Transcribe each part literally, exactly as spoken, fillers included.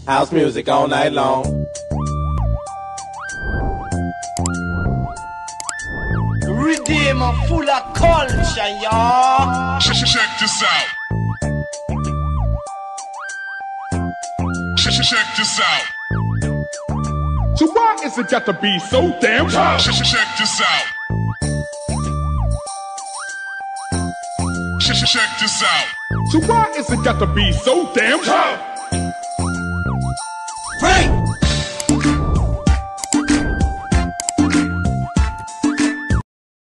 House music all night long. Redeemer full of culture, y'all. Check, check, check this out. Check, check, check this out. So why is it got to be so damn tough? Check, check, check this out. Check, check, check this out. So why is it got to be so damn tough? Break!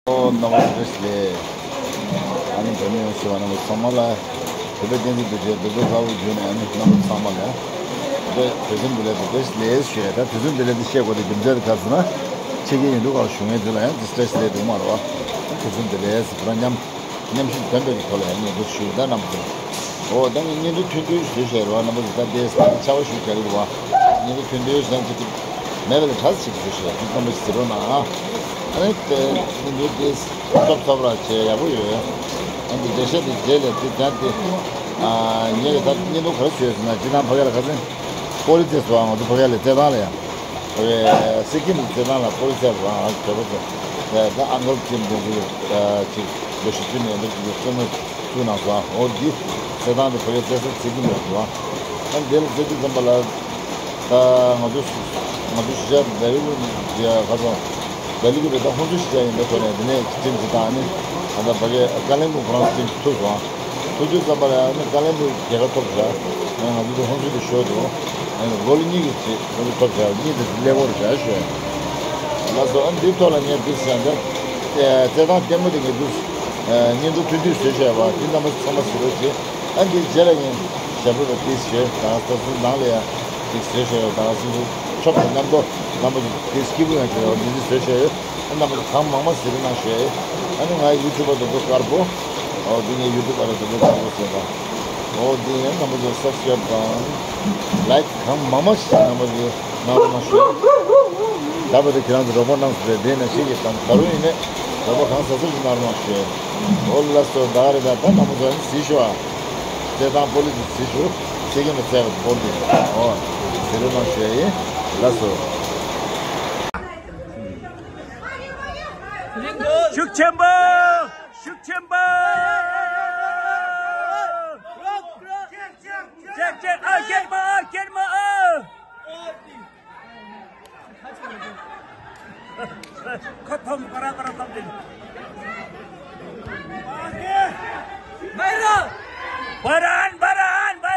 ཨོ། རྣམ་པ་བཀྲ་ཤིས་བདེ་ལེགས། ཨ་ནི་བོད་མི་ཡོངས་སུ་རྣམ་པ་ཚང་མ་ལ་བོད་པའི་བསྟན་འཛིན་རྡོ་རྗེ་རྡོ་རྗེ་ལྷ་བོ་བརྒྱུད་ནས། ཨ་ནི་རྣམ་པ་ཚང་མ་ལ་དུས་དུས་ཆེན་བདེ་ལེགས་དང་བཀྲ་ཤིས་བདེ་ལེགས་ཞུ་ཡ། ད་དུས་ཆེན་བདེ་ལེགས་འདི་བཤད་དགོས་དེ་རྒྱུ་མཚན་དེ་ག་ཟེར་ན། ཕྱི་རྒྱལ་ཡུལ་གྲུ་ཁག་བཞུགས་མཁན་དེ་ལ་ཡང་དེ་བཀྲ་ཤིས་བདེ་ལེགས་འདུག་མ་རེད་བ། དུས་ཆེན་བདེ་ལེགས་ཟེར་བ་མཉམ། མཉམ་ཞུགས་བདམས་པའི་ཐོག་ལ་ཡང་སྙན་སྒྲོན་ཞུ་ཡི། ད་རྣམ་པ་ཚོ། འོ། ད་ངས་བརྙན་ཐུང་ཐུང་ཐུང་ཞུས་བཤད་རོགས། རྣམ་པ་ཚོ་ད་ལྟའི་ཆར་པ་ཞུ་ག་རེ་རེད་བ། བརྙན་ཐུང་ཐུང་ཐུང་ཞུས་ཙང་ཅིག་མེད་པ་ལས་གྲགས་ཤིག་ཞུས་བཤད། ཅིག་རྣམ་པ་ཞིག་གཟིགས་རོགས་གནང་ཨ། ཨ་ནི་དེ་བརྙན་ཐུང་དེ་ཐོབ་ཐོབ་ར་བྱས་ཡག་པོ་ཡོད། ཨ་ནི་འགྲེལ་བཤད་དེ་རྗེས་ལ་དེ་ད་དེ། ཨ། ངས་ད་བརྙན་ཐུང་ག་རེ་བཟོས་ཟེར་ན། སྤྱིར་བཏང་ཕ་གི་ལ་ཁ་སང་སྐོར་རི་རྩེ་སོང་། ང་ཚོ་ཕ་གི་ལ་རྩེད་ཐང་ལ་ཡང་། ཨེ། སི་ཀིམ་གྱི་རྩེད་ཐང་ལ་ཀོ་རི་རྩེད་པ་རང་གྲོད་པ་ཚོ། ཨེ། ད་ཨང་ཀལ་ཅིམ་དེ་ཚོ་ཅིག་ལོ་བཞི་བཅུ་ནས་ལོ་བཅུ་དྲུག་རྩེད་མོ་བཙུགས་གནང་སོང་། འོ་འདི་རྩེད་ཐང་དེ་ཕ་གིའི་རྩེད་ས་སི་ཀིམ་ལ་འདུག་ཨ། ཨ་འདི་ལ་རྩེད་དུས་ཙམ་པ་ལ། ད་ང་ཚོ་ང་ཚོ་གཞིས་ཆགས་ལྡི་ལི་གི་ཡ་ག་ཚོད་ལྡི་ལི་གི་རེད། ད་ཧུན་སུར་གཞིས་ཆགས་ཡིན་པའི་ཐོག་ནས་འདི་ནས་ཊིམ་ཅིག་དང་ནི། ཨ། ད་ཕ་གིའི་ཀ་ལིམ་པོང་ཁོ་རང་ཊིམ་ཅིག་ཐུག་སོང་། ཐུག་དུས་ཙམ་པ་ལ་ནི་ཀ་ལིམ་པོང་རྒྱལ་ཁ་ཐོབ་བཞག་ང་ཚོ་ཧུན་སུར་དུ་ཤོར་འདུག་ཨ་ནི་གོ་ལི་གཉིས་ཀྱི་རྗེས་ང་ཚོ་ཐོབ་བཞག་གཉིས་དེ་ཀླད་ཀོར་བཞག་ཤོད། ལགས་སོ། ཨ་འདིའི་ཐོག་ལ་ངས་འདི་བཤད་འདི། རྩེད་ཐང་ལྟད་མོ་དེ་ངས་འདི་བརྙན་ཐུང་ཐུང་ཐུང་བཟོས་བཞག་པ་འདི་རྣམ་པ་ཚང་མ་གཟིགས་རོགས་བྱེད། ཨ་འདིའི་རྗེས་ལ་ངས་ཞབས་བྲོ་དང་ཏིས་བྱས་དང་ས་སུ་ནང་ལ་ཡང་ཏིས་བཟོས་བཞག་ཡོད། དང་ས་སུ་ཆོབ་དང་མཉམ་དུ་རྣམ་པ་ཚོ་ཏིས་སྐྱིད་པོ་ཡང་བྱས་ཡོད། འདི་འདི་བཟོས་བཞག་ཡོད། ཨ་རྣམ་པ་ཚོ་གང་མང་མང་གཟིགས་རོགས་གནང་ཞུ་ཡ་ཡིན། ཨ་ནི་ང་ཡུ་ཊུབ་པ་དང་པོ་དཀར་པོ། ཨོ་འདི་ངའི་ཡུ་ཊུབ་པ་རེད། དང་པོ་དཀར་པོ་ཟེར་བ། ཨོ་འདི་ཡང་རྣམ་པ་ཚོ་སབ་སི་ཀ་རེབ་དང་ལའིཀ་གང་མང་མང་ཞིག་རྣམ་པ་ཚོ་གནང་རོགས་གནང་ཞུ། ད་བར་དུ་ཁྱེད་རང་ཚོ་རོགས་པ་གནང་ཟེར་བས། དེ་ནས་ཞིག་གིས་དང་ད་རུང་ཡིན་ནས་རོགས་པ་གང་ཟབ་ཟབ་ཞིག་གནང་རོགས་གནང་ཞུ། ཨོ་ལགས་སོ། ད་རེད། ད་ད་རྣམ་པ་ཚོ་ནི་གཟིགས་ཞུ་ཨ། རྩེད་ཐང་སྤོ་ལོ་འདི་གཟིགས་ཞུ། ཚེ་གེ་མ་རྩེ་བ་སྤོ་ལོ་འདི། ཨོ་ཟེར་རོགས་གནང་ཞུ་ཡ་ཡིན། ལགས་སོ། ཤུགས་ཆེན་པོ། ཤུགས་ཆེན་པོ། ཅེག་ཅེག་ཨ་ཀེར་མ་ཨ་ཀེར་མ་ཨ། ཁ་ཐོམ་པ་ར་པ་ར་ཐོམ་དེ། བ་རན་བ་རན་བ་རན།